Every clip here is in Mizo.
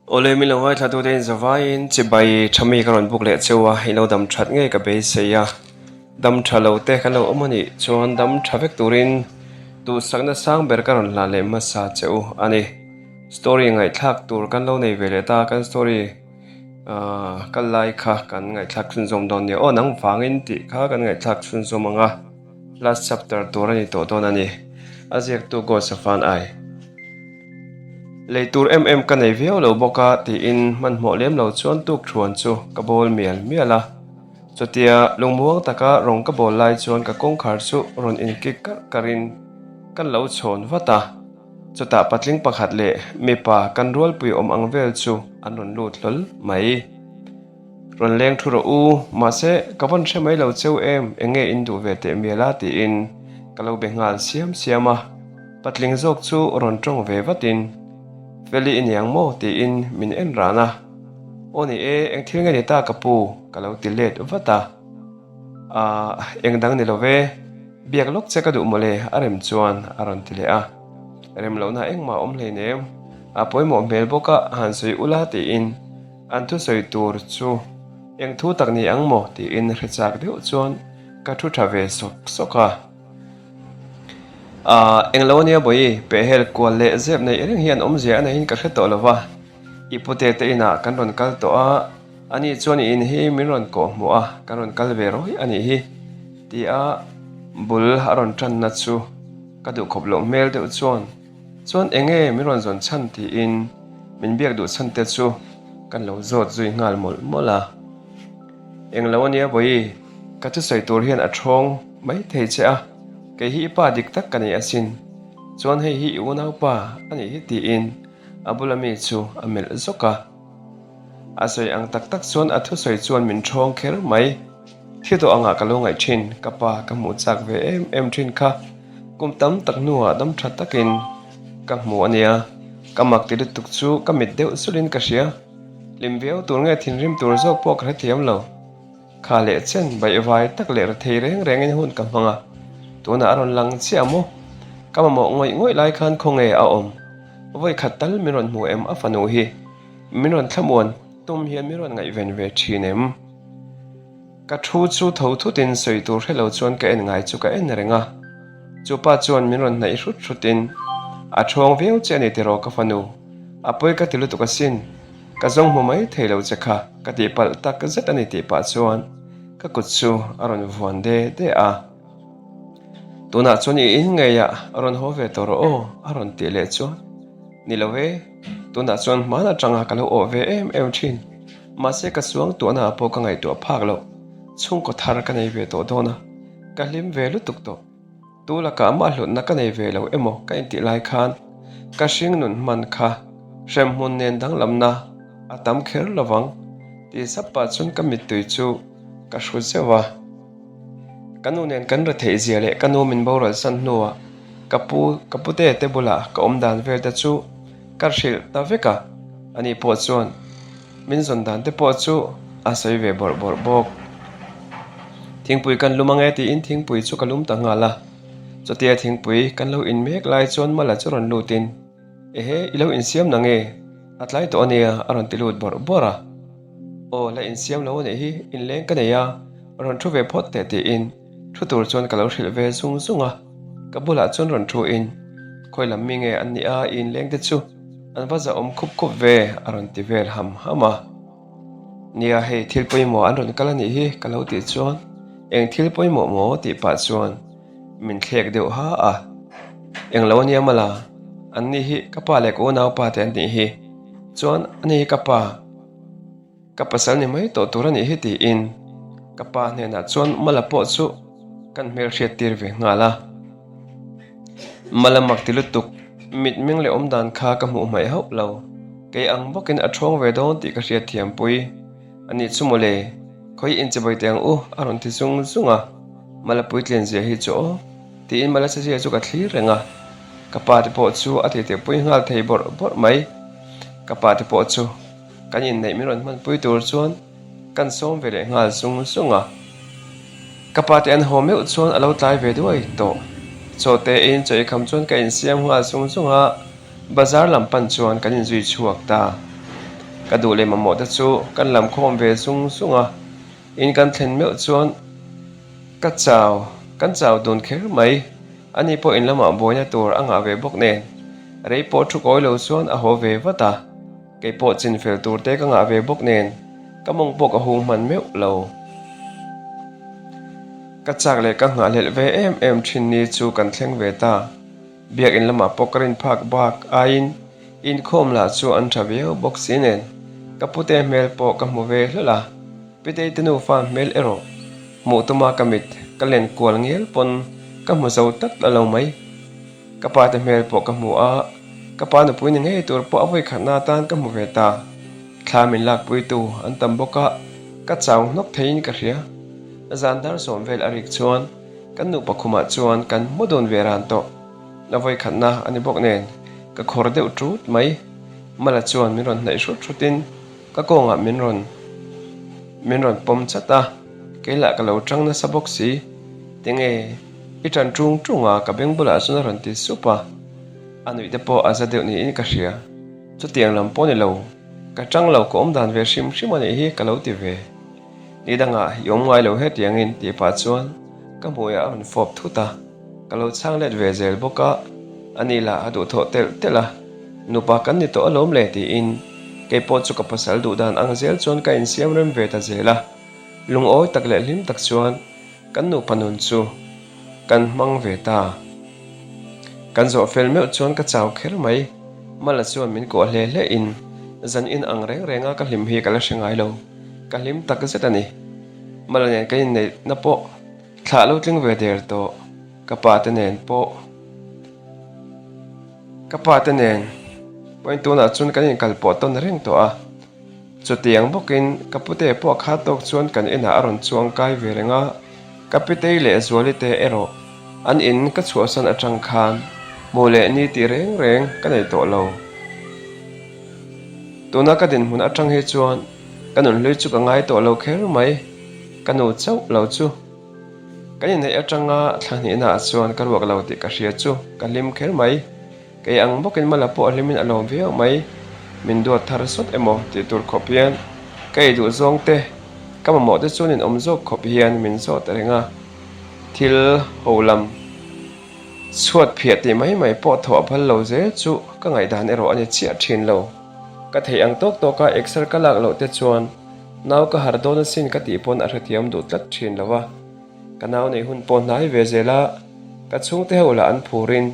Awle min lo ngaithla tute in zavaiin chibai tha mi ka rawn buk leh cheu a, i lo dam that ngei ka beisei a, dam tha lo te kan lo awm a nih chuan dam tha vek turin duhsakna sang ber ka rawn hlan leh hmasa che u a ni. Story ngaihthlak tur kan lo nei ve leh ta, kan story ahh kal lai kha kan ngaihthlak chhunzawm dawn nia aw nang vangin tih kha kan ngaihthlak chhunzawm ang a. Last chapter tur a ni tawh dawn a ni. A ziaktu Ghost of Van Ai. Lei tur em em ka nei viau lo bawk a tiin hmanhmawh lem lo chuan tuk thuan chu ka bawl mial mial a. Chutia lungmuang taka rawng ka bawl lai chuan ka kawngkhar chu rawn inkik karh karhin kan lo chhawn vat a. Chutah patling pakhat leh mipa kan rualpui awm ang vel chu an rawn lut hlawl mai. Rawn leng thu rawh u, mahse ka vawn hre mai lo cheu em, eng nge in duh ve teh mial a tiin ka lo be nghal siam siam a, patling zawk chu rawn tawng ve vatin Feli i niang maw tiin min en ran a, aw ni e, eng thil nge ni ta ka pu ka lo ti let vat a, aah eng dang ni lo ve, biak lawk che ka duh mawle a rem chuan a rawn ti leh a, rem lohna engmah a awm hleinem, a pawimawh hmel bawk a han sawi ula tiin. An thusawi tur chu eng thu tak ni ang maw tiin hre chak deuh chuan ka thu tha ve sawk sawk a. Aah, eng lo ania bawi, pehhel kual leh zep neih reng hian awmzia a neihin ka hre tawh lo va, i pute te inah kan rawn kal tawh a, ani chuan i in hi min rawn kawh hmuh a, kan rawn kal ve rawih a nih hi tia bul a rawn tanna chu ka duhkhawp loh hmel deuh chuan Chuan eng nge min rawn zawn chhan tiin min biak duh chhan te chu kan lo zawt zui nghal mawlh mawlh a. Eng lo ania vawi, ka thusawi tur hian a thawng mai thei che a, kei hi i pa dik tak ka nei asin, chuan hei hi i unaupa a nih hi tiin a bula mi chu a melh zawk a. A sawi ang tak tak chuan a thusawi chuan min thawng kher mai. Thi tawh angah ka lo ngaih thin, ka pa ka hmuh chak ve em em thin kha. Kum tam tak hnuah dam tha takin ka hmu a nia, ka mak ti lutuk chu ka mit deuh sulin ka hria. Hlim viau tur nge thinrim tur zawk pawh ka hrethiam lo. Kha leh chen baihvai tak leh rethei reng rengin hun ka hmang a, tunah a rawn lang chiah maw? Ka mamawh ngawih ngawih lai khan khawnge a awm? Vawi khat tal min rawn hmu em a fanu hi? Min rawn thlamuan tum hian min rawn ngaihven ve thin em? Ka thu chu tho thutin sawi tur hre lo chuan ka en ngai chu ka en reng a, chu pa chuan min rawn hnaih hrut hrutin, A thawng viau che a ni tiraw ka fanu, a pawi ka ti lutuk asin, ka zawng hmu mai thei lo che kha ka tih palh tak zet a ni tih pah chuan ka kut chu a rawn vuan de de a. Tunah chuan i in ngeiah rawn haw ve tawh rawh aw a rawn tih leh chuan, Ni lo e, tunah chuan hman atanga ka lo awh ve em em thin. Mahse ka suang tuahna ah pawh ka ngaihtuah phak loh, chhungkaw thar ka nei ve tawh dawn a, ka hlim ve lutuk tawh. Tu lakah mah hlutna ka nei ve lo emaw ka intih lai khan ka hring nun hman kha hremhmun nen danglamna a tam kher lovang tih sap pah chuan ka mittui chu ka hru zeuh a. Ka nu nen kan retheih zia leh ka nu min boral san hnuah ka pu ka pute te bulah ka awm dan vel te chu ka hrilh ta vek a, ani pawh chuan min zawn dan te pawh chu a sawi ve bawrh bawrh bawk. Thingpui kan lum ange tiin thingpui chu ka lum ta nghal a, chutia thingpui kan lo in mek lai chuan Mala chu rawn lutin Ehe i lo insiam na nge? A tlai tawh ania a rawn ti lut bawrh bawrh a. Aw la insiam lo anih hi, inleng ka nei a, rawn thu ve phawt teh tiin thu tur chuan ka lo hrilh ve zung zung a, ka bulah chuan rawn thu in khawi lam mi nge an nih a i inleng te chu an va zahawm khup khup ve a rawn ti vel ham ham a. Nia hei thil pawimawh an rawn kal anih hi ka lo tih chuan eng thil pawimawh maw tih pah chuan min thlek deuh ha a, eng lo ania mala an ni hi ka pa leh ka unaupa te an nih hi chuan ani hi ka pa. Ka pasal ni mai tawh tur a nih hi tiin ka pa hnenah chuan Mala pawh chu kan hmel hriat tir ve nghal a. Mala mak ti lutuk, mitmeng leh awmdan kha ka hmuh hmaih hauh lo. Kei ang bawkin a thawng ve dawn tih ka hriat thiam pui. A nih chu mawle, khawi inchibai teh ang u a rawn ti zung zung a. Mala puitlin zia hi chu aw tiin Mala chezia chu ka thlir reng a. Ka pa te pawh chu a titi pui nghal thei bawrh bawrh mai. Ka pa te pawh chu kan inneih min rawn hmanpui tur chuan kan sawm ve leh nghal zung zung a. Ka pa te an haw meuh chuan a lo tlai ve duai tawh. Chaw te in chaw eikham chuan ka insiam nghal zung zung a, bazar lam pan chuan kan inzui chhuak ta. Ka duh leh mamawh te chu kan lam khawm ve zung zung a, in kan thlen meuh chuan ka chau, kan chau dun kher mai. Ani pawh in lamah buaina tur a ngah ve bawk nen, rei pawh thu kawi lo chuan a haw ve vat a. Kei pawh chin fel tur te ka ngah ve bawk nen, ka mawng pawh ka hung hman meuh lo. Ka chak leh ka nghahhlelh ve em em thin ni chu kan thleng ve ta. Biakin lamah pawh ka rin phak bak aiin inkhawm lah chu an tha viau bawk si nen ka pute hmel pawh ka hmu ve hlawl a, Pitei te nufa hmel erawh hmuh tuma ka mit ka len kual ngial pawn ka hmu zo tak ta lo mai. Ka pa te hmel pawh ka hmu a, ka pa nupui ni ngei tur pawh a vawikhatna atan ka hmu ve ta. Thla min lakpuitu an tam bawk a, ka chau hnawk theiin ka hria. Zan dar sawm vel a rik chuan Kan nupa khumah chuan kan hmu dun ve ran tawh. A vawikhatna a ni bawk nen ka khawr deuh ṭut mai. Mala chuan min rawn hnaih hrut hrutin ka kawngah min rawn min rawn pawm chat a, kei lah ka lo ṭang nasa bawk si. Tinge i ṭan ṭung ṭung a ka beng bulah chuan a rawn ti sup a, a nuih te pawh a za deuh niin ka hria. Chutiang lam pawh ni lo, ka ṭang lo ka awm dan ve hrim hrim a nih hi ka lo ti ve. Ni dangah i awm ngai lo hetiangin tih pah chuan ka hmuiah a rawn fawp thut a, ka lo chhang let ve zel bawk a, ani lah a duhthawh telh telh a, nupa kan ni tawh alawm le tiin kei pawh chu ka pasal duh dan ang zel chuan ka insiam rem ve ta zel a, lungawi tak leh hlim tak chuan kan nupa nun chu kan hmang ve ta. Kan zawh fel meuh chuan ka chau kher mai, Mala chuan min kuah hle hle in zan in ang reng reng a ka hlim hi ka la hre ngai lo. Ka hlim tak zet a ni. Mala nen kan inneihna pawh thlah lo tling ve der tawh. Ka pa te nen pawh ka pa te nen pawhin tunah chuan kan inkal pawh tawn reng tawh a. Chutiang bawkin ka pute pawh a khat tawk chuan kan inah a rawn chuang kai ve reng a. Ka pitei leh Zuali te erawh an in ka chhuahsan atang khan hmuh leh ni tih reng reng ka nei tawh lo. Tuna ka dinhmun atang hi chuan ka nunhlui chu ka ngai tawh lo kher mai, ka nu chauh lo chu. Kan inneih atanga thla hnihna ah chuan ka ruak lo tih ka hria chu ka hlim kher mai. Kei ang bawkin Mala pawh a hlimin a lawm viau mai. Min duat thar sawt emaw tih tur khawp hian ka ei duh zawng te, ka mamawh te chuan inawm zawk khawp hian min zawt reng a. Thil ho lam. Chhuat phiah tih mai mai pawh thawh a phal lo zel chu ka ngaihdan erawh a ni chiah thin lo. Ka theih ang tawk tawka exer ka lak loh te chuan nau ka har dawn asin ka tih pawn a hrethiam duh tlat thin lo a. Ka nau neih hun pawh hnai ve zel a, ka chhungte ho lah an phurin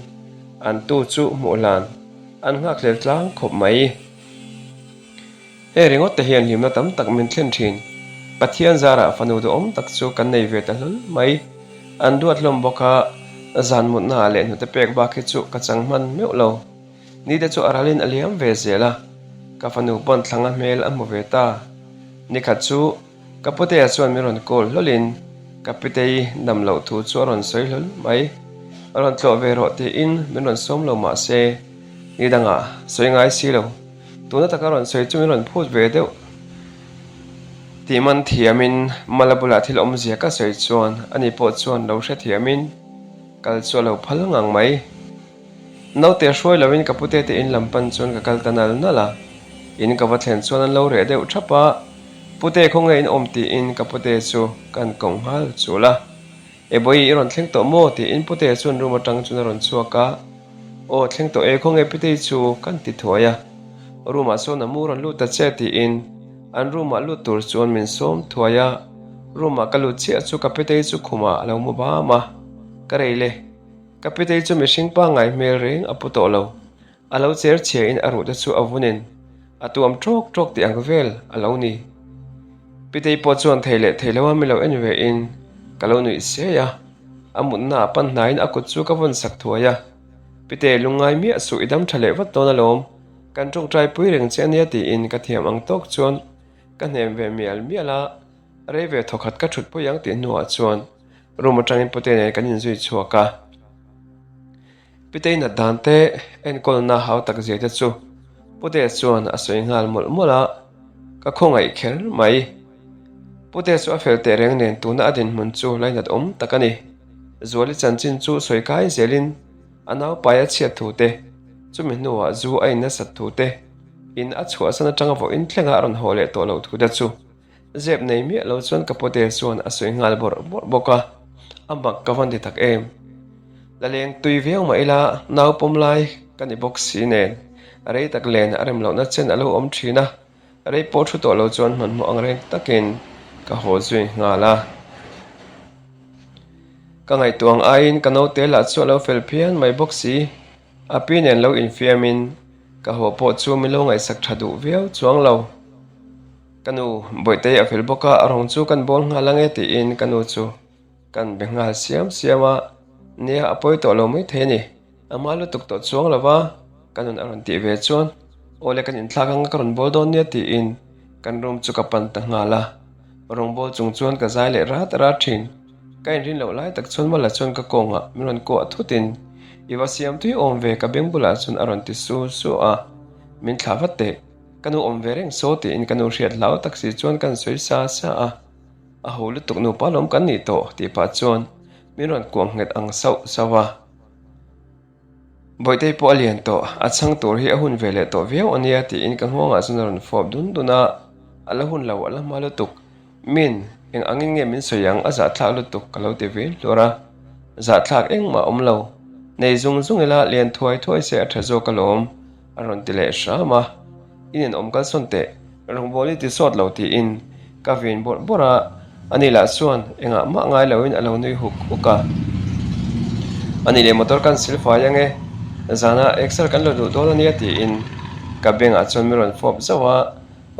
an tu chu hmuh hlan an nghakhlel tlang khawp mai. Hei ringawt te hian hlimna tam tak min thlen thin. Pathian zarah fanu duhawm tak chu kan nei ve ta hlawl mai. An duat hlawm bawk a, zan mutna ah leh hnute pek bak hi chu ka chang hman meuh lo. Ni te chu a ralin a liam ve zel a, ka fanu pawn thlanga hmel a hmu ve ta. Nikhat chu ka putea chuan min rawn call hlawlin ka pitei dam loh thu chu a rawn sawi hlawl mai. A rawn tlawh ve rawh tiin min rawn sawm lo mah se, ni dangah sawi ngai si lo. Tuna taka rawn sawi chu min rawn phut ve deuh tih man thiamin Mala bulah thil awmzia ka sawi chuan ani pawh chuan lo hrethiamin kal chu a lo phal ngang mai. Naute hruai loin ka pute te in lam pan chuan ka kal ta nal nal a, in ka va thlen chuan an lo reh deuh thap a, Pute khawnge in awm tiin ka pute chu ka han koh nghal chul a. E bawi i rawn thleng tawh maw? tiin Putea chuan room atang chuan a rawn chhuak a. Aw thleng tawh e, khawnge Pitei chu kan ti thuai a. Room ah sawn a mu rawn lut ta che tiin an room ah lut tur chuan min sawm thuai a. Room ah ka lut chiah chu ka Pitei chu khumah a lo mu bam a. Ka rei le. Ka Pitei chu mihring pangngai hmel reng a pu tawh lo. A lo cher chhia in a ruh te chu a vun in a tuam tawk tawk tih ang vel a lo ni. Pitei pawh chuan thei leh thei lo a mi lo en ve in ka lo nuih siai a, a mutna ah pan hnaiin a kut chu ka vawn sak thuai a. Pite lungngai miah suh i dam tha leh vat dawn alawm, kan tawngtai pui reng che ania tiin ka thiam ang tawk chuan ka hnem ve mial mial a, rei ve thawkhat ka thut pui ang tih hnuah chuan room atangin Pute nen kan inzui chhuak a. Pitei nat dan te enkawlna hau tak zia te chu Putea chuan a sawi nghal mawlh mawlh a, ka khawngaih kher mai. Putea chu a fel teh reng nen tuna a dinhmun chu lainat awm tak a ni. Zuali chanchin chu sawi kai zelin a naupai a chhiat thu te, chumi hnuah zu a in nasat thu te. In a chhuahsan atanga vawiin thlengah a rawn haw leh tawh loh thu te chu zep nei miah lo chuan ka pute chuan a sawi nghal bawrh bawrh bawk a, a mak ka van ti tak em. La leng tui viau mah ila nau pawm lai ka ni bawk si nen rei tak len a rem lohna chen a lo awm thin a, rei pawh thu tawh lo chuan hmanhmawh ang reng takin ka haw zui nghal a. Ka ngaihtuah ang aiin ka naute lah chu a lo fel phian mai bawk si. A pi nen lo infiamin ka haw pawh chu min lo ngaihsak tha duh viau chuang lo. Ka nu Bawihtei a fel bawk a, a rawng chu kan bawl nghal ang e tiin ka nu chu kan be nghal siam siam a, nia a pawi tawh lo mai thei a ni, a hma lutuk tawh chuang lo va, ka nun a rawn tih ve chuan aw le kan inthlak ang a ka rawn bawl dawn nia tiin kan room chu ka pan ta nghal a, rawng bawl chung chuan ka zai leh rat rat thin. Ka inrin loh lai tak chuan Mala chuan ka kawngah min rawn kuah thutin i va siam tui awm ve ka beng bulah chuan a rawn ti su su a, min thlah vat teh, ka nu awm ve reng saw tiin ka nu hriat hlau tak si chuan kan sawi sa sa a, a ho lutuk nupa lawm kan nih tawh tih pah chuan min rawn kuah nghet ang sauh sauh a. Bawihtei pawh a lian tawh, a chhang tur hi a hun ve leh tawh viau a nia tiin ka nghawngah chuan a rawn fawp dun dun a, a la hun lo, a la hma lutuk. Min, eng angin nge min sawi ang, a zahthlak lutuk ka lo ti ve hluar a, zahthlak engmah a awm lo, nei zung zung ila lian thuai thuai se a tha zawk alawm a rawn ti leh hram a. I nen awm kalsawn teh, rawngbawl i ti sawt lo tiin ka vin bawrh bawrh a, ani lah chuan engah mah ngai loin a lo nui huk huk a. Ani leh motor kan sil fai ang e, zana exer kan lo duh dawn ania tiin ka bengah chuan min rawn fawp zauh a,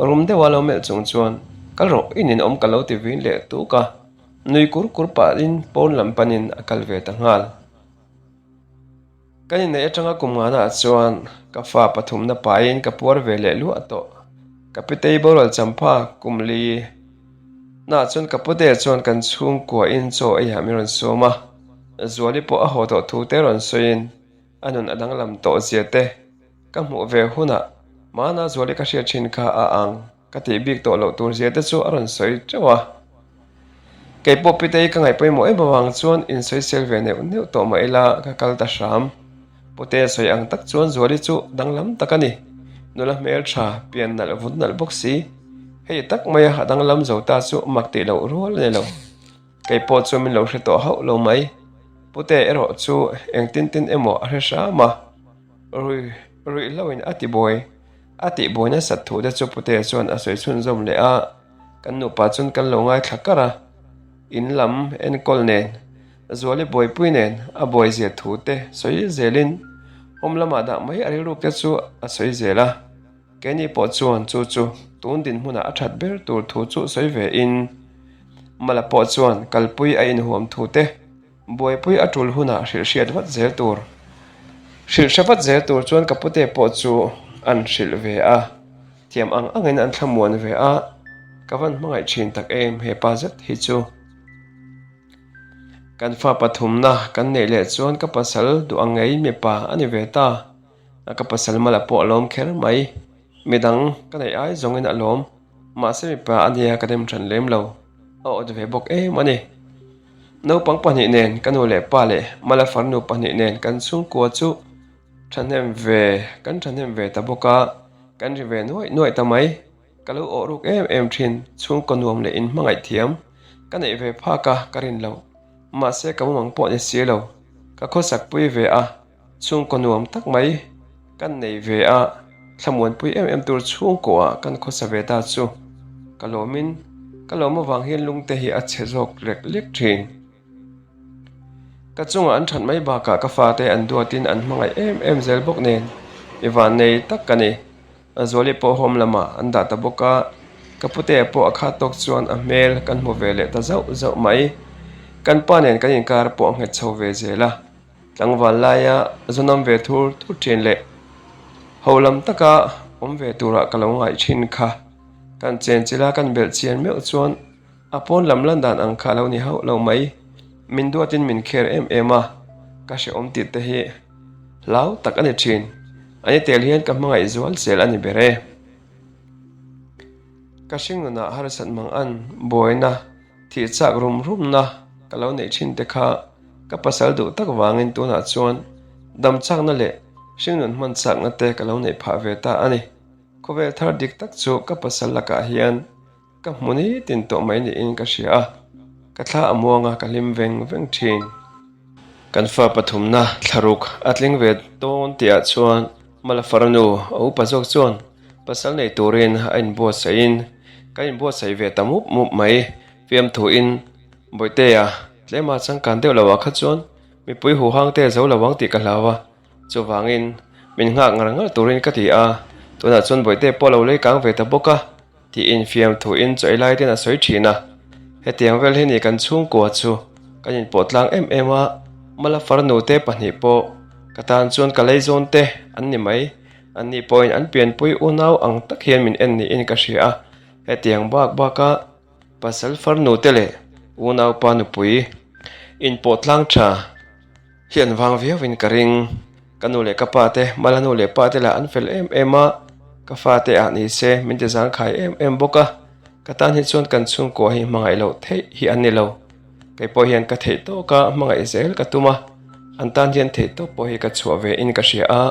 rum deuha lo melh chung chuan kal rawh i nen awm ka lo ti vin leh tuk a, nui kur kur pahin pawn lam panin a kal ve ta nghal. Kan inneih atanga kum ngana chuan ka fa pathumna pahin ka puar ve leh luah tawh. Ka pitei boral champha kum li na chuan ka pute chuan kan chhungkuain chaw eiah min rawn sawm a, Zuali pawh a haw tawh thu te rawn sawiin a nun a danglam tawh zia te ka hmuh ve hunah mahna Zuali ka hriat thin kha a ang. Ka tih bik tawh loh tur zia te chu a rawn sawi teuh a. Kei pawh Pitei ka ngaih pawimawh em avang chuan insawisel ve neuh neuh tawh mah ila ka kal ta hram. Pute sawi ang tak chuan Zuali chu danglam tak a ni. Nula hmel tha, pian nalh vut nalh bawk si. Hei tak maia a danglam zo ta chu mak tih loh rual a ni lo. Kei pawh chu min lo hre tawh hauh lo mai. Pute erawh chu engtin tin emaw a hre hram a. Rui ruihloin a ti buai. A tih buai nasat thu te chu Putea chuan a sawi chhunzawm leh a, kan nupa chuan kan lo ngaithla kar a, in lam enkawl nen, Zuali buaipui nen a buai zia thu te sawi zelin home lamah dah mai a rilruk te chu a sawi zel a, keini pawh chuan chu chu tun dinhmunah a that ber tur thu chu sawi ve in Mala pawh chuan kalpui a inhuam thu te Buaipui a tul hunah hrilh hriat vat zel tur. Hrilh hre vat zel tur chuan ka pute pawh chu an hrilh ve a, thiam ang angin an thlamuan ve a, ka van hmangaih thin tak em he pa zet hi chu. Kan fa pathumna kan neih leh chuan ka pasal duh ang ngei mipa a ni ve ta, ka pasal mala pawh a lawm kher mai, midang ka neih ai zawngin a lawm, mahse mipa a nia ka dem than lem lo, a awt ve bawk em a ni. Naupang pahnih nen ka nu leh pa leh Mala farnu pahnih nen kan chhungkua chu thahnem ve kan thahnem ve ta bawk a, kan ri ve nuaih nuaih ta mai. Ka lo awh ruk em em thin, chhungkaw nuam leh in hmangaih thiam ka neih ve phak a ka rin loh. Mahse ka mumang pawh ni si lo, ka khawsak pui ve a, chhungkaw nuam tak mai kan nei ve a, thlamuanpui em em tur chhungkaw ah kan khawsa ve ta chu ka lawmin ka lawm avang hian lungte hi a chhe zawk lek lek thin. Ka chungah an that mai bakah ka fate an duatin an hmangaih em em zel bawk nen i vannei tak ka ni. Zuali pawh home lamah an dah ta bawk a, ka putea pawh a khat tawk chuan a hmel kan hmu ve leh ta zauh zauh mai. Kan pa nen kan inkar pawh a nghet chho ve zel a. Tlangval laia zunawm ve thur thur thin leh ho lam taka awm ve turah ka lo ngaih thin kha. Kan chenchilh a kan belh chian meuh chuan a pawn lam lan dan ang kha a lo ni hauh lo mai. Min duatin min kher em em a, ka hrehawm tih te hi hlau tak a ni thin. A ni tel hian ka hmangaih zual zel a ni ber e. Ka hringnunah harsat mang an buaina. Thih chak rum rumna ka lo neih thin te kha ka pasal duh tak vangin tunah chuan dam chakna leh hringnun hman chakna te ka lo neih phah ve ta a ni. Khawvel thar dik tak chu ka pasal lakah hian ka hmu nitin tawh mai niin ka hria a, ka thla a muang a, ka hlim veng veng thin. Kan fa pathumna thlaruk a tling ve dawn tihah chuan Mala farnu a upa zawk chuan pasal nei turin a inbuatsaihin ka inbuatsaih ve ta mup mup mai. Fiamthuin Bawihtea tlema changkan deuh loah kha chuan mipui huhang te zo lo ang tih ka hlau a. Chuvangin, min nghak ngar ngar turin ka ti a, tunah chuan Bawihte pawh lo lei kang ve ta bawk a, tiin fiamthuin chaw ei lai ten a sawi thin a. Hetiang vel hi ni kan chhungkua chu kan inpawh tlang em em a, Mala farnu te pahnih pawh ka tan chuan ka leizawn te an ni mai, anni pawhin an pianpui unau ang tak hian min en niin ka hria a, hetiang bak baka pasal farnu te leh unaupa nupui inpawh tlang tha. Hi an vang viauin ka ring. Ka nu leh ka pa te, Mala nu leh pa te lah an fel em em a, ka fa te ah ni se min ti zangkhai em em bawk a, ka tan hi chuan kan chhungkua hi hmangaih loh theih hi an ni lo. Kei pawh hian ka theih tawk a, hmangaih zel ka tum a, an tan hian theih tawk pawh hi ka chhuah ve in ka hria a,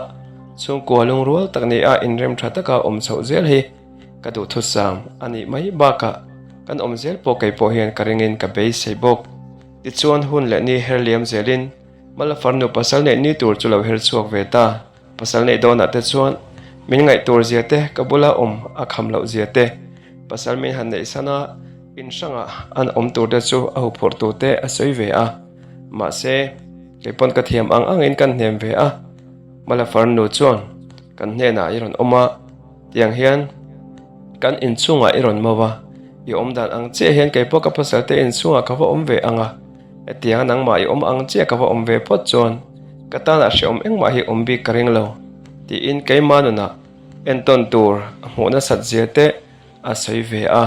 chhungkua lungrual tak ni a inrem tha taka awm chhoh zel hi ka duhthusam a nih mai bakah kan awm zel pawh kei pawh hian ka ringin ka beisei bawk. Tichuan hun leh ni her liam zelin Mala farnu pasal neih ni tur chu lo her chhuak ve ta. Pasal neih dawnah te chuan min ngaih tur zia te, ka bula awm a kham loh zia te, pasal min han neih sana in hrangah an awm tur te chu a huphurh tur te a sawi ve a. Mahse, kei pawn ka thiam ang angin kan hnem ve a. Mala farnu chuan kan hnenah i rawn awm a, tiang hian kan inchungah i rawn mo a, i awm dan ang chiah hian kei pawh ka pasal te inchungah ka va awm ve ang a, hetianga nangmah i awm ang chiah ka va awm ve phawt chuan ka tanah hrehawm engmah hi awm bik ka ring lo tiin keimah nunah entawn tur a hmuh nasat zia te a sawi ve a.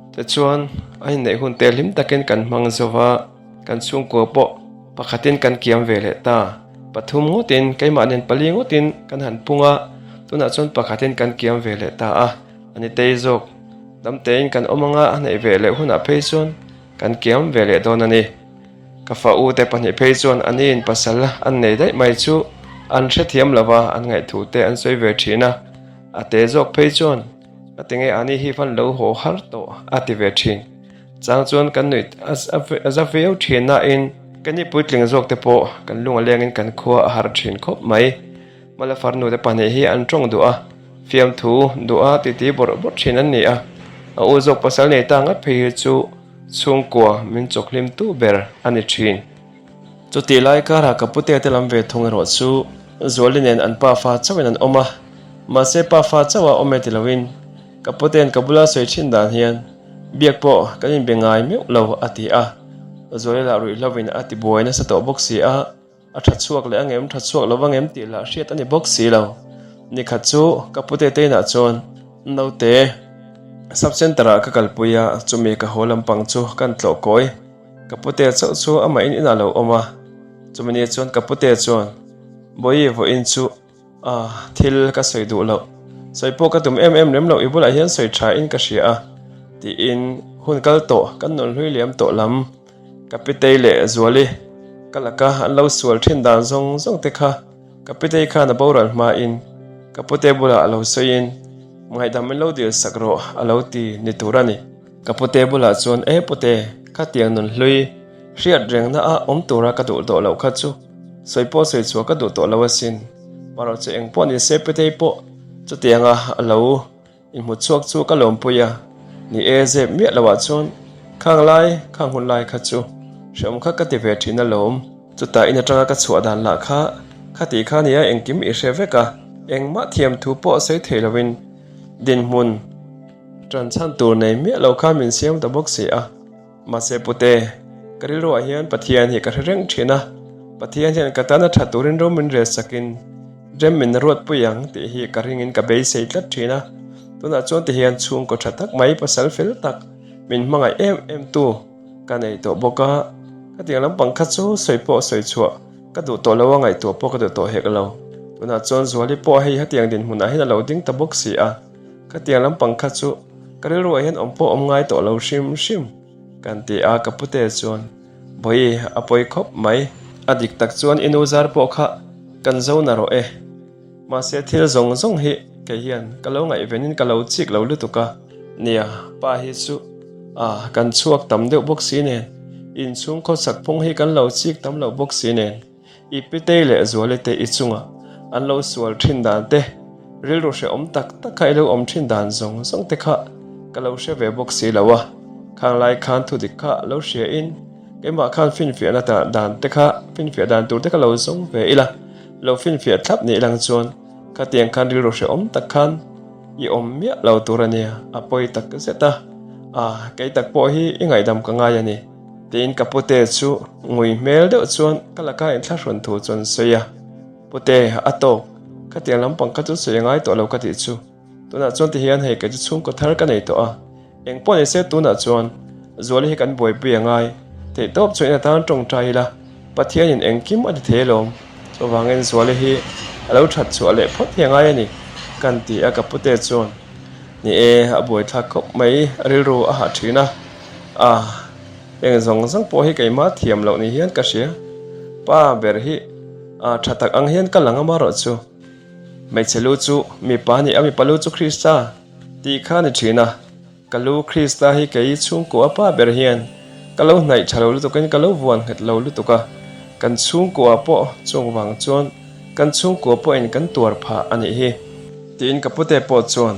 Tichuan a inneih hun te hlim takin kan hmang zo va, kan chhungkua pawh pakhatin kan kiam ve leh ta. Pathum ngawtin keimah nen pali ngawtin kan han pung a, tunah chuan pakhatin kan kiam ve leh ta a, a ni tei zawk. Damtein kan awm anga a hnaih ve leh hunah phei chuan kan kiam ve leh dawn a ni. Ka fa u te pahnih phei chuan a niin pasal an nei daih mai chu an hrethiam lo va, an ngaihthu te an sawi ve thin a, a te zawk phei chuan a ti nge ani hi van lo haw har tawh a ti ve thin. Chang chuan kan nuih a za viau thin nain ka ni puitling zawk te pawh kan lung a lengin kan khua a har thin khawp mai. Mala farnu te pahnih hi an tawng duh a, fiamthu duh a titi bawrh bawrh thin an ni a, a u zawk pasal nei ta ngat phei hi chu chhungkua min chawkhlim tu ber a ni thin. Chutih lai karah ka pute te lam ve thung erawh chu Zuali nen an pafa chauhin an awm a, mahse pafa chauha awm e ti loin ka pute'n ka bula sawi thin dan hian biak pawh kan inbe ngai meuh lo a ti a, Zuali lah ruihhlovin a tibuai nasa tawh bawk si a. A tha chhuak leh angem, tha chhuak lo angem tih lah hriat a ni bawk si lo. Nikhat chu ka pute te inah chuan naute sub centre ah ka kalpui a, chumi ka haw lampang chu kan tlawh kawi. Ka pute chauh chu amah in inah lo awm a, chumi ni chuan ka pute chuan Bawihi vawiin chu ah thil ka sawi duh loh, sawi pawh ka tum em em lem loh i bulah hian sawi tha in ka hria a tiin hun kal tawh kan nawlhlui liam tawh lam. Ka pitei leh Zuali ka laka an lo sual thin dan zawng zawng te kha ka pitei khan a boral hmain ka pute bulah a lo sawiin ngaihdam min lo dil sak rawh a lo ti ni tur a ni. Ka pute bulah chuan e pute khatiang nun hlui hriat rengna a awm tura ka duh tawh loh kha chu sawi pawh sawi chhuah ka duh tawh lo asin marawh chu engpawh ni se pitei pawh chutianga a lo Inhmu chhuak chu ka lawmpui a, ni e zep miah lo ah chuan khang lai khang hun lai kha chu hreawm kha ka ti ve thin alawm. Chutah in atanga ka chhuah dan lah kha kha tih kha nia engkim i hre vek a, engmah thiam thu pawh sawi thei loin dinhmun tan chhan tur nei miah lo khan min siam ta bawk si a. Mahse pute, ka rilruah hian Pathian hi ka hre reng thin a, Pathian hian ka tana tha turin ro min rel sakin rem min ruatpui ang tih hi ka ringin ka beisei tlat thin a. Tunah chuan tihian chhungkaw tha tak mai pasal fel tak min hmangaih em em tu ka nei tawh bawk a, khatiang lampang kha chu sawi pawh sawi chhuah ka duh tawh lo a, ngaihtuah pawh ka duh tawh hek lo. Tunah chuan Zuali pawh hei hetiang dinhmunah hian a lo ding ta bawk si a. Khatiang lampang kha chu ka rilruah hian awm pawh awm ngai tawh lo hrim hrim kan ti a, ka pute chuan Bawihi a pawi khawp mai. A dik tak chuan i nu zar pawh kha kan zo na rawh e. Mahse thil zawng zawng hi. Kei hian ka lo ngaihvenin ka lo chik lo lutuk a. Nia, pa hi chu a kan chhuak tam deuh bawk si nen, inchhung khawsak phung hi kan lo chik tam lo bawk si nen, i pitei leh Zuali te i chunga an lo sual thin dan te, rilru hrehawm tak tak kha i lo awm thin dan zawng zawng te kha ka lo hre ve bawk si lo a. Khang lai khan thudik kha lo hria in keimah khan finfiahna dan te kha finfiah dan tur te kha lo zawng ve ila, lo finfiah thlap nih lang chuan khatiang khan rilru hrehawm tak khan i awm miah lo tur a nia, a pawi tak zet a, ah kei tak pawh hi i ngaihdam ka ngai a ni tiin ka pute chu ngui hmel deuh chuan ka laka inthlahrun thu chuan sawi a, pute a tawk khatiang lampang kha chu sawi a ngai tawh lo ka tih chu. Tunah chuan ti hian hei kei chu chhungkaw thar ka nei tawh a, eng pawh ni se tunah chuan Zuali hi kan buaipui a ngai, theih tawp chuan in atan tawngtai ila, Pathianin engkim a ti thei alawm, chuvangin Zuali hi a lo that chhuah leh phawt hi a ngai a ni, kan ti a ka pute chuan ni e a buaithlak khawp mai, a rilru a hah thin a, ah heng zawng zawng pawh hi keimah thiam loh ni hian ka hria, pa ber hi ah tha tak ang hian ka lang amarawh chu. Hmeichhe lu chu mipa a ni a, mipa lu chu Krista tih kha a ni thin a. Ka lu Krista hi kei chhungkua pa ber hian ka lo hnaih tha lo lutukin ka lo vuan nghet lo lutuk a, kan chhungkua pawh chung vang chuan kan chhungkua pawhin kan tuar phah a nih hi. Tiin ka pute pawh chuan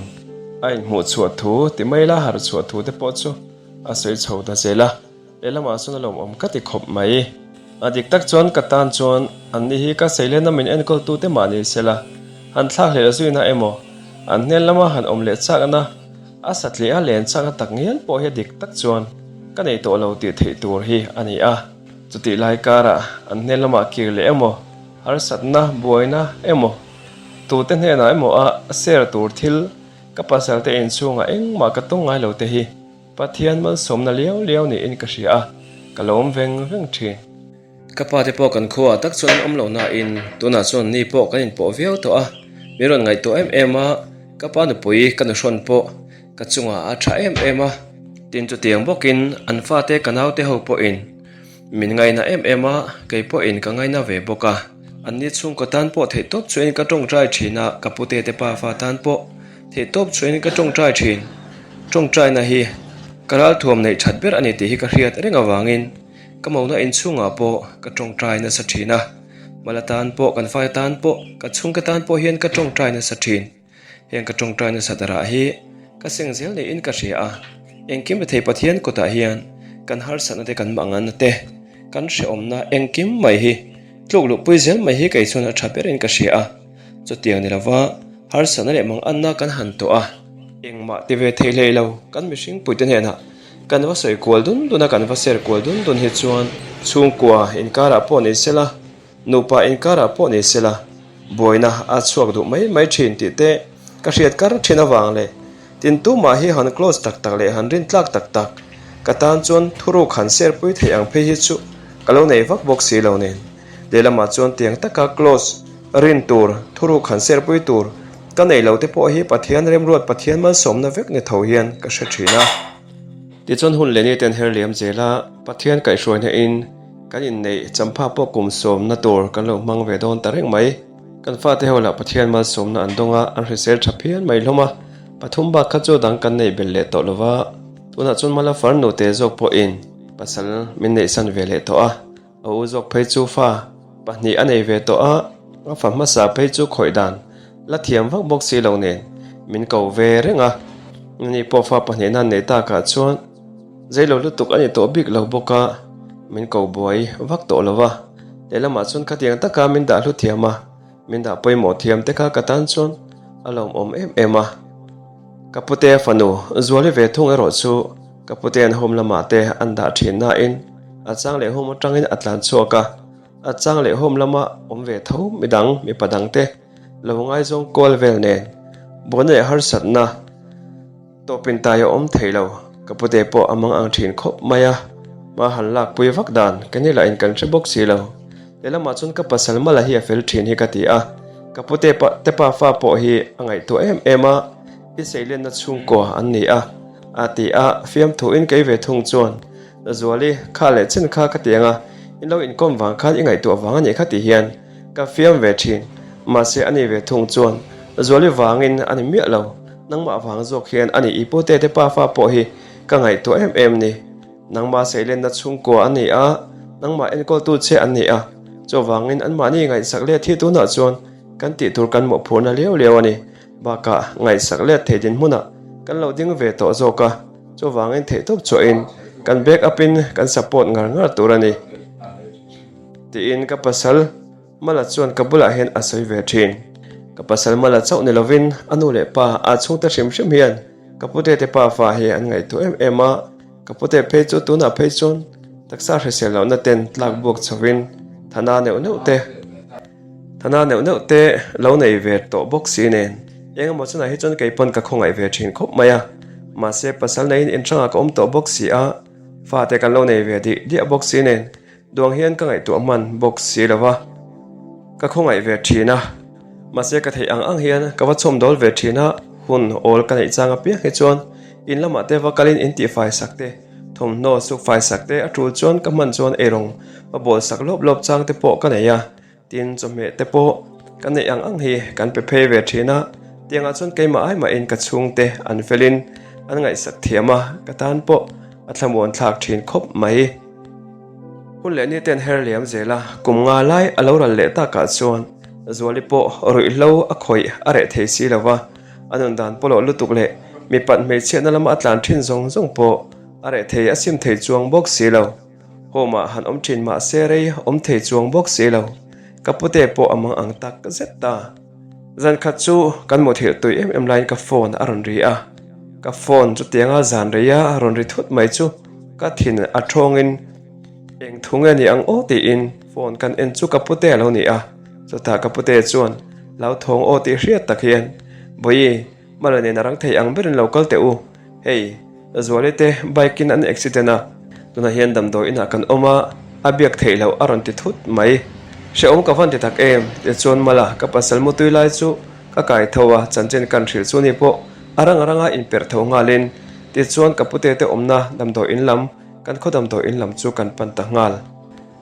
a inhmuh chhuah thu ti mai la harh chhuah thu te pawh chu a sawi chho ta zel a. Lehlamah chuan a lawmawm ka ti khawp mai. A dik tak chuan ka tan chuan an ni hi ka seilenna min enkawltute mah ni sela, han thlak hlelh zuina emaw, an hnen lama han awm leh chakna, a satliah a len chakna tak ngial pawh hi a dik tak chuan ka nei tawh lo tih theih tur hi a ni a. Chutih lai karah an hnen lamah kir leh emaw, harsatna, buaina emaw, tute hnenah emaw a share tur thil ka pasalte inchhungah engmah ka tawng ngai lo te hi Pathian malsawmna liau liau niin ka hria a, ka lawm veng veng thin. Ka pa te pawh kan khuaah tak chuan an awm lo nain tunah chuan ni pawh kan inpawh viau tawh a, min rawn ngaihtuah em em a, ka pa nupui ka nuhrawn pawh ka chungah a tha em em a. Tin chutiang bawkin an fate ka naute ho pawhin min ngaina em em a, kei pawhin ka ngaina ve bawk a. Anni chhungkaw tan pawh theihtawp chuain ka tawngtai thin a, ka pute te pafa tan pawh Theihtawp chuain ka tawngtai thin. Tawngtaina hi ka ralthuam neih that ber a ni tih hi ka hriat reng avangin ka mona inchhungah pawh ka tawngtai nasa thin a. Mala tan pawh, kan fai tan pawh, ka chhungte tan pawh hian ka tawngtai nasa thin. Heng ka tawngtai nasa darah hi ka seng zel niin ka hria a. Engkim rethei Pathian kutah hian kan harsatna te kan manganna te, kan hrehawmna engkim mai hi tluk luhpui zel mai hi kei chuan a tha berin ka hria a. Chutiang ni lova harsatna leh manganna kan han tawh a, engmah ti ve thei hlei lo kan mihring puite hnenah kan va sawi kual dun dun a, kan va ser kual dun dun hi chuan chhungkua inkarah pawh ni sela, nupa inkarah pawh ni sela buaina a chhuak duh mai mai thin tih te ka hriat kar thin avang leh tin tumah hi han close tak tak leh han rin tlak tak tak ka tan chuan thuruk han ser pui theih ang phei hi chu ka lo nei vak bawk si lo nen. Lehlamah chuan tiang taka close rin tur, thuruk han serpui tur ka nei lo te pawh hi Pathian remruat Pathian malsawmna vek ni tho hian ka hre thin a. Tichuan hun leh ni ten her liam zel a, Pathian kaihhruaina in kan inneih champha pawh kum sawmna tur kan lo hmang ve dawn ta reng mai. Kan fate ho lah Pathian malsawmna an dawng a, an hrisel tha phian mai hlawm a, pathum bak kha chu dang kan nei belh leh tawh lo va, tunah chuan Mala farnu te zawk pawhin pasal min neihsan ve leh tawh a. A u zawk phei chu fa pahnih a nei ve tawh a, a fa hmasa phei chu khawih dan la thiam vak bawk si lo nen min ko ve reng a. Ani pawh fa pahnihna an nei takah chuan zeilo lutuk a ni tawh bik lo bawk a, min ko buai vak tawh lo va. Lehlamah chuan khatiang taka min dah hlu thiam a, min dah pawimawh thiam te kha ka tan chuan a lawmawm em em a. Ka pute fanu Zuali ve thung erawh chu Ka pute'n home lamah te an dah thin nain a chang leh home atangin a tlan chhuak a, a chang leh home lama awm ve tho midang mipa dangte lo ngaizawng kual vel nen buaina leh harsatna tawpin tai a awm thei lo. Ka pute pawh a mang ang thin khawp mai a, hma han lakpui vak dan ka ni lahin kan hre bawk si lo. Lehlamah chuan ka pasal mala hi a fel thin hi ka ti a, ka pute te pafa pawh hi a ngaihtuah em em a, I seilenna chhungkua an ni a, a ti a, fiamthuin kei ve thung chuan, Zuali, kha leh chin kha ka ti ang a, in lo inkawm vang khan i ngaihtuah vang a nih kha ti hian ka fiam ve thin, mahse a ni ve thung chuan. Zuali vangin a ni miah lo, nangmah vang zawk hian a ni i pute te pafa pawh hi ka ngaihtuah em em ni. Nangmah seilenna chhungkua an ni a, nangmah enkawltu che an ni a, chuvangin anmahni ngaihsak let hi tunah chuan kan tih tur kan mawhphurhna liau liau a ni. Bakah ngaihsak let thei dinhmunah kan lo ding ve tawh zawk a, chuvangin theihtawp chhuahin kan back up in kan support ngar ngar tur a ni tiin ka pasal Mala chuan ka bulah hian a sawi ve thin. Ka pasal Mala chauh ni lovin a nu leh pa a chhungte hrim hrim hian ka pute te pa fa hi an ngaihtuah em em a, ka pute phei chu tunah phei chuan taksa hrisel lohna ten tlak buak chhovin thana neuh neuh te thana neuh neuh te lo nei ve tawh bawk si nen eng emaw chunah hi chuan kei pawn ka khawngaih ve thin khawp mai a, mahse pasal neiin inhrangah ka awm tawh bawk si a, fate kan lo nei ve dih diah bawk si nen. Duang hian ka ngaihtuah hman bawk si lo va, ka khawngaih ve thin a, mahse ka theih ang ang hian ka va chhawm dawl ve thin a, hun awl ka neih chang apiang hi chuan in lamah te va kalin in tihfai sak te, thawmhnaw sukfai sak te a tul chuan ka hman chuan eirawng va bawl sak lawp lawp chang te pawh ka nei a, tin chawhmeh te pawh ka neih ang ang hi kan pe phei ve thin a, tiangah chuan keimah ai mahin ka chhungte an felin an ngaihsak thiam a, ka tan pawh a thlamuan thlak thin khawp mai. Hun leh ni ten her liam zel a, kum nga lai a lo ral leh takah chuan Zuali pawh ruihhlo a khawih a reh thei si lo va, a nun dan pawlawh lutuk leh mipat hmeichhiatna lama a tlan thin zawng zawng pawh a reh thei a sim thei chuang bawk si lo. Home ah han awm thin mah se rei awm thei chuang bawk si lo. Ka pute pawh a mang ang tak zet ta. Zan khat chu kan muthilh tui em em laiin ka phone a rawn ri a, ka phone chutianga zan reia a rawn ri thut mai chu ka thin a thawngin eng thu nge ni ang aw tiin phone kan en chu ka pute a lo ni a, chutah ka pute chuan hlauthawng aw tih hriat tak hian Bawihi Mala nen a rang thei ang berin lo kal teh u, hei Zuali te bike in an accident a, tunah hian damdawi inah kan awm a, a biak theih loh a rawn ti thut mai. Hrehawm ka van ti tak em? Tichuan Mala ka pasal mutui lai chu ka kai tho a, chanchin kan hrilh chu ni pawh a rang ranga inperh tho nghalin tichuan ka pute te awmna damdawi in lam, kan khaw damdawi in lam chu kan pan ta nghal.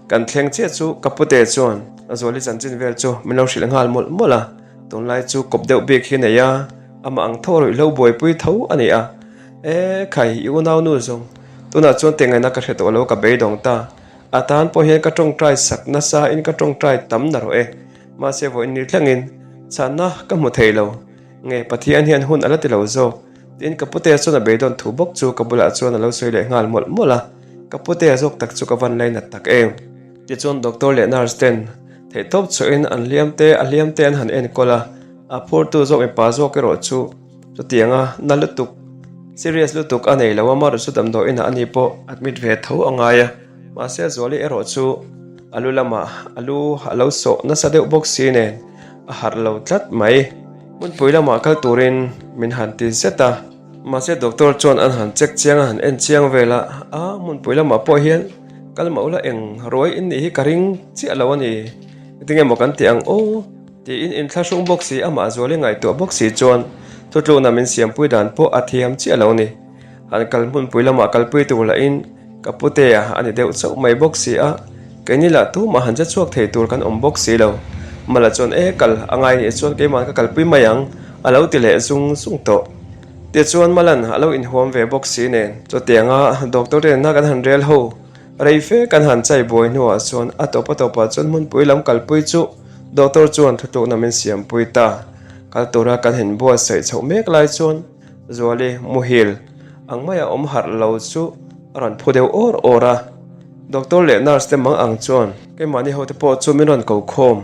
Kan thleng chiah chu ka pute chuan Zuali chanchin vel chu min lo hrilh nghal mawlh mawlh a, tunlai chu kawp deuh bik hi nei a, amah ang tho ruihhlo buaipui tho a ni a. E khai, i unau nu zawng, tunah chuan tingaihna ka hre tawh lo ka beidawng ta. A tan pawh hian ka tawngtai sak nasa in ka tawngtai tam na rawh e. Mahse vawiin ni thlengin chhanna ka hmu thei lo. Nge Pathian hian hun a la ti lo zawk? Tiin ka putea chuan a beidawn thu bawk chu ka bulah chuan a lo sawi leh nghal mawlh mawlh a. Ka putea zawk tak chu ka van lainat tak em. Tichuan doctor leh nurse ten theihtawp chhuahin an hliam te a hliam te an han enkawl a, a phurtu zawk mipa zawk erawh chu chutianga na lutuk, serious lutuk a nei lo a, amaherawh chu damdawi inah ani pawh admit ve tho a ngai a, mahse Zuali erawh chu a lu lamah a lu a lo sawh nasa deuh bawk si nen a harh lo tlat mai. Hmunpui lamah kal turin min han ti zet a. Mahse doctor chuan an han check chiang a han en chiang vel a, a hmunpui lamah pawh hian kal mah ula eng ruai in nih hi ka ring chiah lo a ni, engtin nge maw kan tih ang aw? Tiin inthlahrung bawk si amah zuali ngaihtuah bawk si chuan thutlukna min siampui dan pawh a thiam chiah lo a ni. Han kal hmunpui lamah kalpui tur lahin ka putea a ni deuh chauh mai bawk si a, keini lah tumah han che chhuak thei tur kan awm bawk si lo. Mala chuan e kal a ngai nih chuan keimah ka kalpui mai ang a lo ti leh zung zung tawh. Tichuan Malan a lo inhuam ve bawk si nen chutianga doctor te nena kan han rel ho rei fe kan han chai buai hnuah chuan a tawp a tawpah chuan hmunpui lam kalpui chu doctor chuan thutlukna min siampui ta. Kal tura kan han buatsaih chhoh mek lai chuan Zuali muhil ang maia awm harh lo chu a rawn phu deuh awr awr a, doctor leh nurse te mang ang chuan keimahni ho te pawh chu min rawn ko khawm.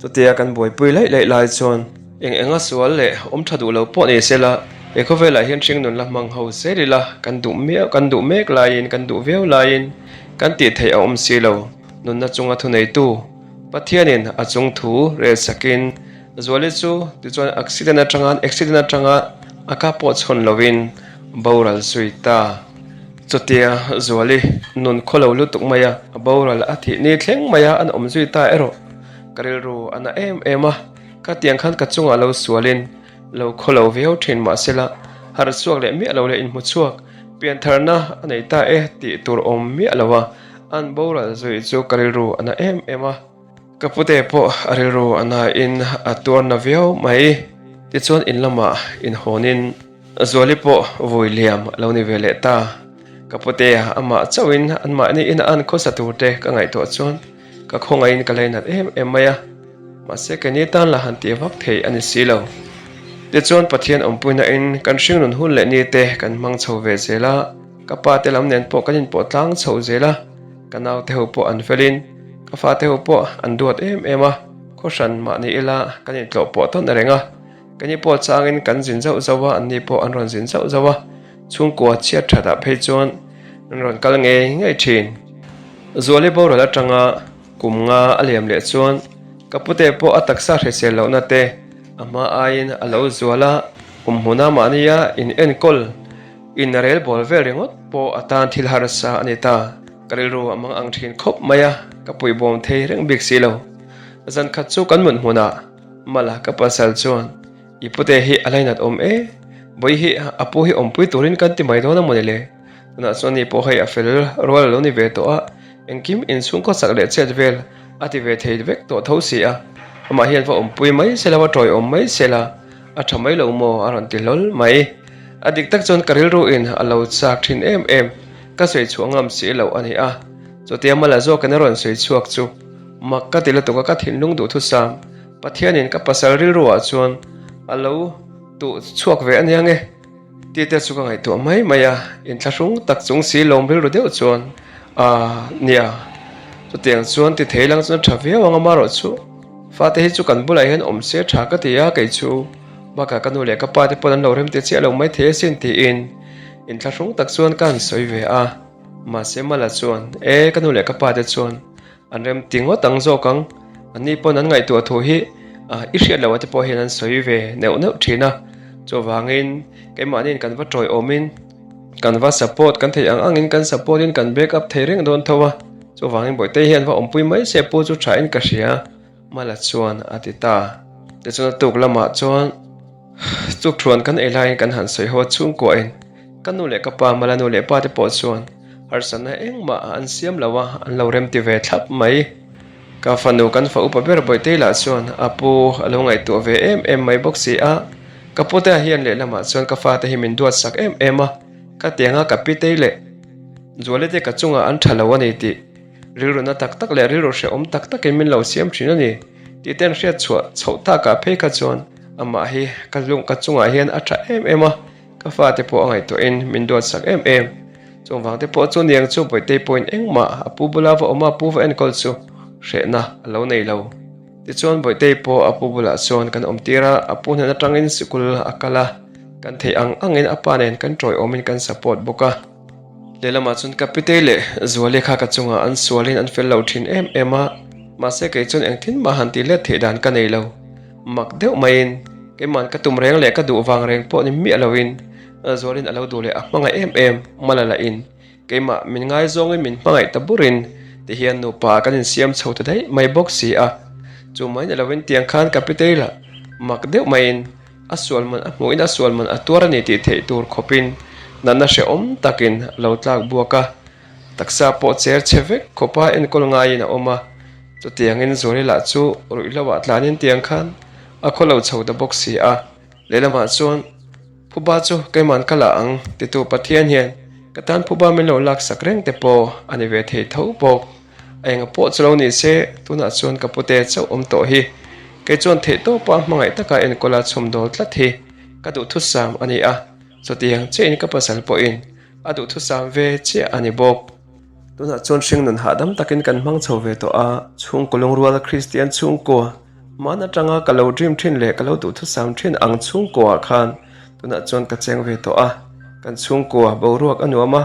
Chutia kan buaipui laih laih lai chuan eng enga sual leh awm tha duh lo pawh ni se la, he khawvelah hian hringnun la hmang ho zel ila kan duh miau kan duh mek laiin kan duh viau laiin kan tih theih a awm si lo. Nunna chunga thuneitu Pathianin a chung thu rel sakin Zuali chu tichuan accident atanga accident atanga a ka pawh chhawn lovin boral zui ta. Chutia Zuali nun khawlo lutuk mai a, a boral a thih ni thleng mai a an awm zui ta erawh ka rilru a na em em a, khatiang khan ka chungah lo sualin lo khawlo viau thin mahsela harh chhuak leh miah lo leh inhmu chhuak piantharna a nei ta e tih tur awm miah lo a, an boral zui chu ka rilru a na em em a. Ka pute pawh a rilru a nain a tuar na viau mai. Tichuan in lamah inhawnin Zuali pawh vui liam a lo ni ve leh ta. Ka putea amah chauhin anmahni ina an khawsa tur te ka ngaihtuah chuan ka khawngaihin ka lainat em em mai a, mahse keini tan la han tih vak thei a ni si lo. Tichuan Pathian awmpuina in kan hringnun hun leh ni te kan hmang chho ve zel a, ka pa te lam nen pawh kan inpawh tlang chho zel a, ka naute ho pawh an felin ka fate ho pawh an duat em em a, khawhran mahni ila kan intlawh pawh tawn reng a. Kani pawh changin kan zin zauh zauh a, anni pawh an rawn zin zauh zauh a, chhungkua chhiat thatah phei chuan an rawn kal ngei ngei thin. Zuali boral atanga kum nga a liam leh chuan ka pute pawh a taksa hrisel lohna te a hma aiin a lo zual a, kum hmuna mahnia in enkawl in rel bawl vel ringawt pawh a tan thil harsa a ni ta. Ka rilru a mang ang thin khawp mai a, ka puihbawm thei reng bik si lo. Zan khat chu kan mut hmunah. Mala ka pasal chuan i pute hi a lainat awm e, bawi hi a pu hi awmpui turin kan ti mai dawn a mawni le? Tunah chuan ni pawh hei a fel rual a lo ni ve tawh a, engkim inchhung khaw chak leh chet vel a ti ve thei vek tawh tho si a, amah hian va awmpui mai se la, va tawiawm mai se la, a tha mai lo maw a rawn ti hlawl mai. A dik tak chuan ka rilru in a lo chak thin em em, ka sawi chhuah ngam si loh a ni a, chutia Mala zawkin a rawn sawi chhuak chu Mak ka ti lutuk a ka thinlung duhthusam Pathianin ka pasal rilruah chuan a lo tuh chhuak ve ania nge tih te chu ka ngaihtuah mai mai a, inthlahrung tak chung si lawm rilru deuh chuan aah nia chutiang chuan ti thei lang chuan a tha viau ang amarawh chu fate hi chu kan bulah hian awm se tha ka ti a kei chu bakah ka nu leh ka pa te pawn an lo rem ti chiah lo mai thei asin tiin inthlahrung tak chuan ka han sawi ve a mahse Mala chuan e ka nu leh ka pa te chuan An rem ti ngawt ang zawk ang. Anni pawn an ngaihtuah thu hi i hriat loh te pawh hian an sawi ve neuh neuh thin a. Chuvangin keimahniin kan va tawiawmin kan va support kan theih ang angin kan support in kan back up thei reng dawn tho a. Chuvangin Bawihtei hian va awmpui mai se pu chu tha in ka hria Mala chuan a ti ta. Tichuan a tuk lamah chuan Chukṭhuan kan ei laiin kan han sawi ho a chhungkuahin ka nu leh ka pa Mala nu leh pa te pawh chuan harsatna engmah an siam lo a, an lo remti ve thlap mai. Ka fanu kan fa upa ber Bawihtei lah chuan a pu a lo ngaihtuah ve em em mai bawk si a, ka putea hian lehlamah chuan ka fate hi min duatsak em em a, ka tianga ka pitei leh Zuali te ka chungah an tha lo a ni tih rilru na tak tak leh rilru hrehawm tak takin min lo siam thin a ni tih te an hriat chhuah chhoh takah phei kha chuan amah hi ka lung ka chungah hian a tha em em a. Ka fate pawh a ngaihtuahin min duatsak em em. Chung vangte pawh chu niang chu Bawihtei pawhin engmah a pu bula va awm a, pu va enkawl chu hrehna a lo nei lo. Tichuan Bawihtei pawh a pu bulah chuan kan awm tir a, a pu hnen atangin sikul a kal a, kan theih ang angin a pa nen kan tawiawmin kan support bawk a. Lehlamah chuan ka Pitei leh Zuali kha ka chungah an sualin an fel lo thin em em a, mahse kei chuan engtin mah han tih let theih dan ka nei lo. Mak deuh maiin keima'n ka tum reng leh ka duh vang reng pawh ni miah loin Zualin a lo duh leh a hmangaih em em Mala lahin keimah min ngaizawngin min hmangaih ta burin tihian nupa kan insiam chho ta daih mai bawk si a. Chu mai ni loin tiang khan ka pitei lah mak deuh maiin a sual man a hmuhin a sual man a tuar a ni tih theih tur khawpin natna hrehawm takin a lo tlak buak a. Taksa pawh cher chhe vek khawpa enkawl ngaiin a awm a, chutiangin Zuali lah chu ruihhlo ah tlanin tiang khan a khaw lo chho ta bawk si a. Lehlamah chuan Phuba chu keiman ka la ang titu Pathian hian ka tan Phuba min lo laksak reng te pawh a ni ve thei tho bawk. A enga pawh chu lo ni se, tunah chuan ka pute chauh awm tawh hi. Kei chuan theihtawpa hmangaih taka enkawla chhawmdawl tlat hi ka duhthusam a ni a, chutiang chiahin ka pasal pawhin A duhthusam ve chiah a ni bawk. Tunah chuan hringnun hahdam takin kan hmang chho ve tawh a, chhungkaw lungruala Kristian chhungkua, hman atanga ka lo dream thin leh ka lo duhthusam thin ang chhungkuaah khan tunah chuan ka cheng ve tawh a. Kan chhungkua boruak a nuam a,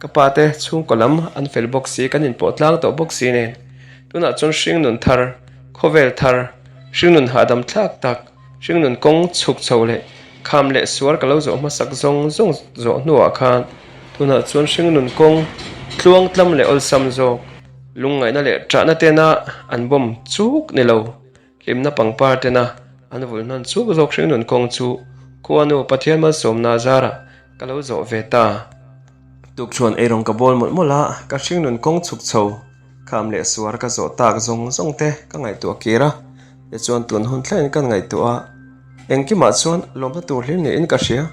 ka pa te chhungkaw lam an fel bawk si, kan inpawh tlang tawh bawk si nen. Tunah chuan hringnun thar, khawvel thar, hringnun hahdam thlak tak, Hringnun kawng chhuk chho leh kham leh suar ka lo zawh hmasak zawng zawng zawh hnuah khan tunah chuan hringnun kawng tluang tlam leh awlsam zawk lungngaihna leh ṭahna tena an bawm chuk ni lo hlimna pangpar tena an vul hnan chuk zawk hringnun kawng chu Khuanu Pathian malsawmna zarah ka lo zawh ve ta. Tukṭhuan eirawng ka bawl mawlh mawlh a, ka hringnun kawng chhuk chho Kham leh suar ka zawh tak zawng zawng te ka ngaihtuah kir a, tichuan tun hun thlengin kan ngaihtuah a. Engkimah chuan lawmna tur hlim niin ka hria.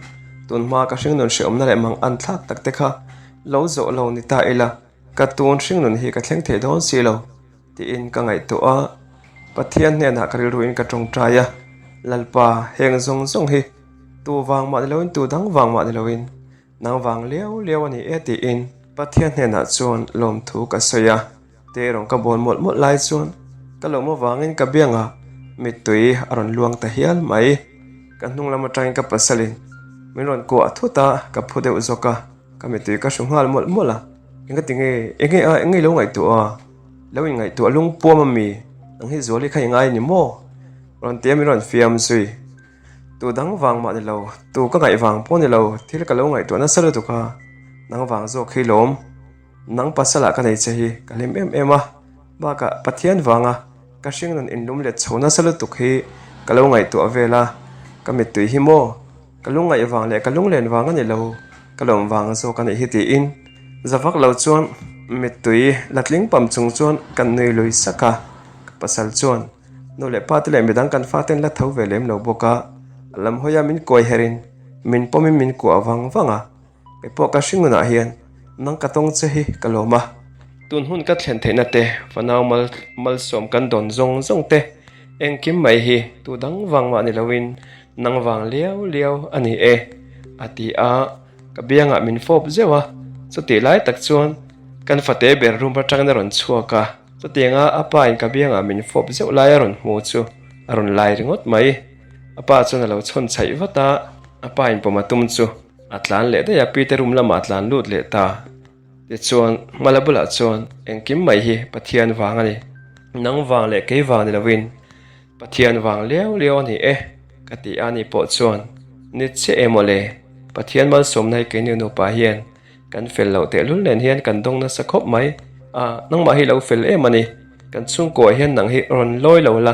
Tun hma ka hringnun hreawmna leh mang an thlak tak te kha lo zawh lo ni ta ila, ka tun hringnun hi ka thleng thei dawn si lo tiin ka ngaihtuah a. Pathian hnenah ka rilruin ka tawngtai a, Lalpa, heng zawng zawng hi tu vang mah ni loin tu dang vang mah ni loin Nang vang liau liau a ni e tiin Pathian hnenah chuan lawmthu ka sawi a, te rawn ka bawl mawlh mawlh lai chuan ka lawm avangin ka biangah mittui a rawn luang ta hial mai. Ka hnung lam atangin ka pasalin min rawn kuah thut a, ka phu deuh zawk a, ka mittui ka hru nghal mawlh mawlh a, Enga tinge, enge a, enge i lo ngaihtuah a, lo inngaihtuah lungpuam a mi, nang hi Zuali kha i ngai a ni maw? Rawn tia min rawn fiam zui. Tu dang vang mah ni lo, tu ka ngaih vang pawh ni lo, thil ka lo ngaihtuah nasa lutuk a, nang vang zawk hi lawm. Nang pasalah ka nei che hi ka hlim em em a, bakah Pathian vanga ka hringnun inlum let chho nasa lutuk hi ka lo ngaihtuah vel a, ka mittui hi maw ka lungngaih vang leh ka lunglen vang a ni lo, ka lawm vang zawk a nih hi tiin za vak lo chuan mittui la tling pam chung chuan kan nui lui sak a, ka pasal chuan. Nu leh pa te leh midang kan fate an la tho ve lem lo bawk a, a lam hawi a min kuai her in min pawm in min kuah vang vang a, kei pawh ka hringnunah hian nang ka tawng che hi ka lawm a. Tun hun ka thlen theihna te, fanau mal malsawm kan dawn zawng zawng te, engkim mai hi tu dang vang mah ni lo in nang vang liau liau a ni e, a ti a, ka biangah min fawp zeuh a, chutih lai tak chuan kan fate ber room atangin a rawn chhuak a. Chutianga a pa in ka biangah min fawp zeuh lai a rawn hmu chu a rawn lai ringawt mai. A pa chuan a lo chhawn chhaih vat a, a pa in pawm a tum chu a tlan leh daih a, Pite room lamah a tlan lut leh ta. Tichuan, Hmala bulah chuan engkim mai hi Pathian vang a ni. Nang vang leh kei vang ni lovin Pathian vang liau liau a ni e, ka ti a ni pawh chuan ni chiah em aw le, Pathian malsawmna hi keini nupa hian Kan fel loh tehlul nen hian kan dawng nasa khawp mai. A, nangmah hi lo fel em a ni. Kan chhungkuah hian nang hi rawn lawi lo la,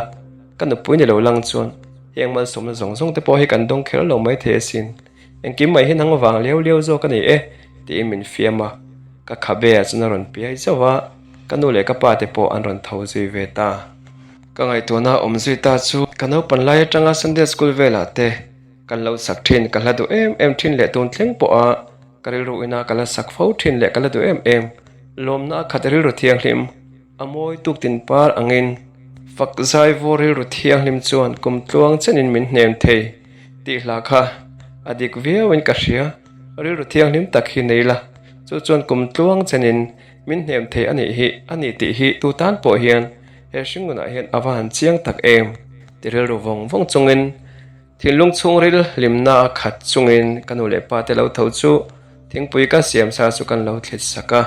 ka nupui ni lo lang chuan heng malsawmna zawng zawng te pawh hi kan dawng kher lo mai thei asin. Engkim mai hi nang vang liau liau zawk a ni e, tiin min fiam a. Ka khabe ah chuan a rawn piai zauh a, ka nu leh ka pa te pawh an rawn tho zui ve ta. Ka ngaihtuahna awm zui ta chu ka naupan lai atanga Sunday school velah te kan lo sak thin, ka hla duh em em thin leh tun thleng pawha Ka rilru ina ka la sak fo thin leh ka la duh em em. Lawmna a khat rilru thianghlim, a mawi tuk tin par angin. Fak zaivaw rilru thianghlim chuan kum tluang chenin min hnem thei tih hla kha a dik viauin ka hria. Rilru thianghlim tak hi nei la, chu chuan kum tluang chenin min hnem thei a nih hi a ni tih hi tu tan pawh hian he hringnunah hian a va han chiang tak em ti rilru vawng vawng chungin Thinlung chhungril hlimna a khat chungin ka nu leh pa te lo tho chu thingpui ka siam sa chu kan lo thlit sak a.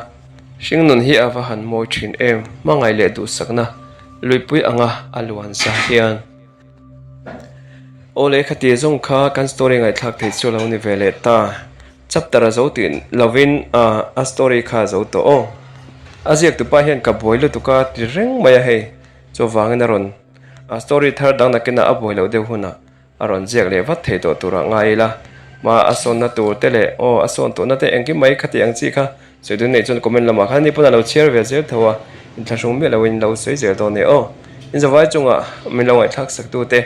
Hringnun hi a va han mawi thin em, hmangaih leh duhsakna luipui anga a luan sa hian. Aw lehkha ti zawng kha kan story ngaihthlak thei chu a lo ni ve leh ta. Chapter a zo tih lovin a story kha a zo tawh aw. A ziaktupa hian ka buai lutuk a ti reng mai a hei, chuvangin a rawn. A story thar dang nakinah a buai loh deuh hunah a rawn ziak leh vat thei tawh turah ngai ila. Hma a sawnna tur te leh aw a sawn tawhna te engkim mai khati ang chi kha sawi dun neih chuan comment lamah khan ni pawn a lo chhiar ve zel tho a, inthlahrung miah loin lo sawi zel dawn e aw. Inzavai chungah min lo ngaihthlak sak tu te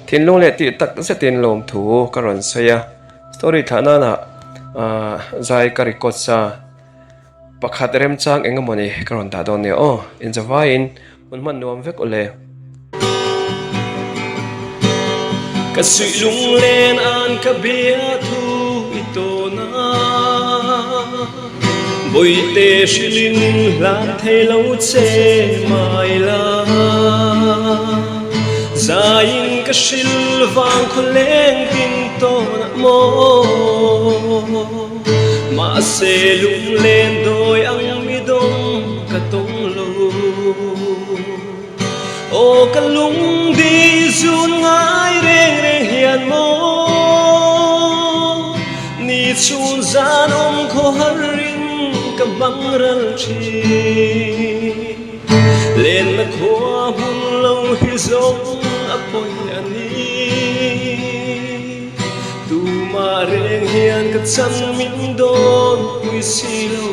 thinlung leh tih tak zetin lawmthu ka rawn sawi a, story thlah nana zai ka record sa. Pakhat remchang eng emaw ni ka rawn dah dawn nia aw, inzavaiin hun hman nuam vek aw le. Ka suih lunglen an ka bia thu i tawn a, Bawihte hrilhin hlan thei lo che mai la. Zaiin ka hril vang khawleng tin tawn ah maw. Mahse lunglen dawi ang mi dawng ka tawng lo. Aw ka lungdi zun ngai reng reng hian maw Ni chhun zan awm khaw har in ka hmang ral thin. Lenna khua hmun lo hi zawng a pawi a ni. Tumah reng hian ka chan min dawn pui si lo.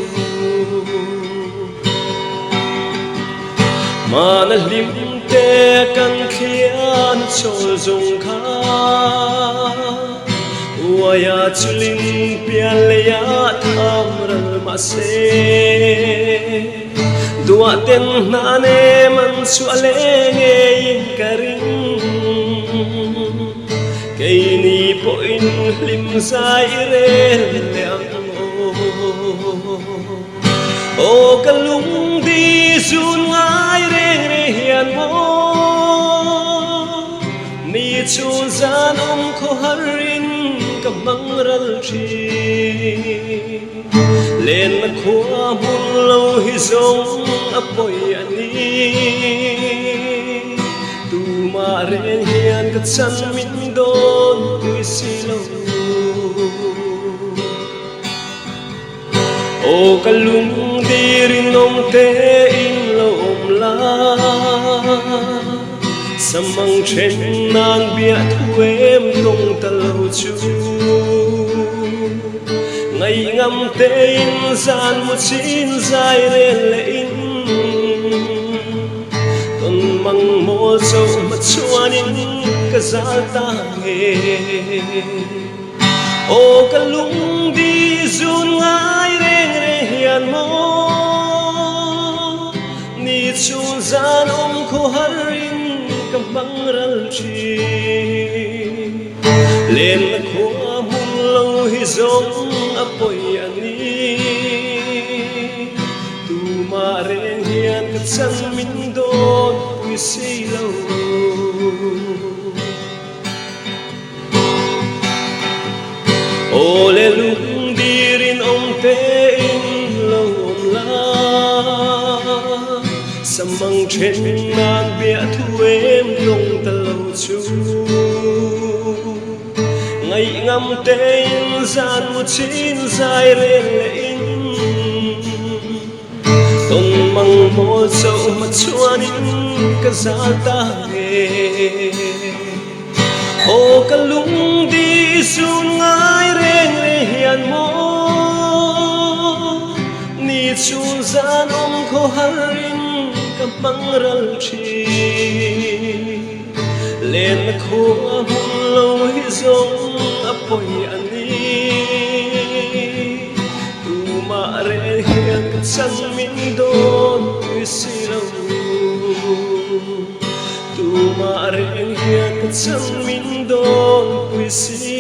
Hmana hlim. te kan thlian chawl zawng kha Uaia chulin pian leiah tham ral mah se Duah ten hna nem an chhuah leh ngeiin ka ring. Keini pawhin hlim zai i rel leh ang aw. Aw ka lungdi zun ngai reng reng hian maw Ni chhun zan awm khawhar in ka hmang ral thin. Lenna khua hmun lo hi zawng a pawi a ni. Tumah reng hian ka chan min dawn pui si lo. Aw ka lungdi rinawm te in lo awm la, Samang then nan biah thu em tawng ta lo chu. Ngaihngam te in zan mu chin zai rel leh in, Tawn mang mawl chauh hma chuanin ka zal ta nge. Aw ka lungdi zun ngai reng reng hian maw Ni chhun zan awm khaw har in ka hmang ral thin. Lenna khua hmun lo hi zawng a pawi a ni. Tumah reng hian ka chan min dawn pui si lo. Aw le lungdir in awm tein lo awm la, Samang then nan biah thu em tawng ta lo chu. Ngaihngam tein zan mu chin zai rel leh in, Tawn mang mawl chauh ma chuanin ka zal ta nge. Aw ka lungdi zun ngai reng reng hian maw Ni chhun zan awm khaw har in ka hmang ral thin. Lenna khua hmun lo hi zawng a pawi a ni. Tumah reng hian ka chan min dawn pui si lo. Tumah reng hian ka chhan min dawn pui si.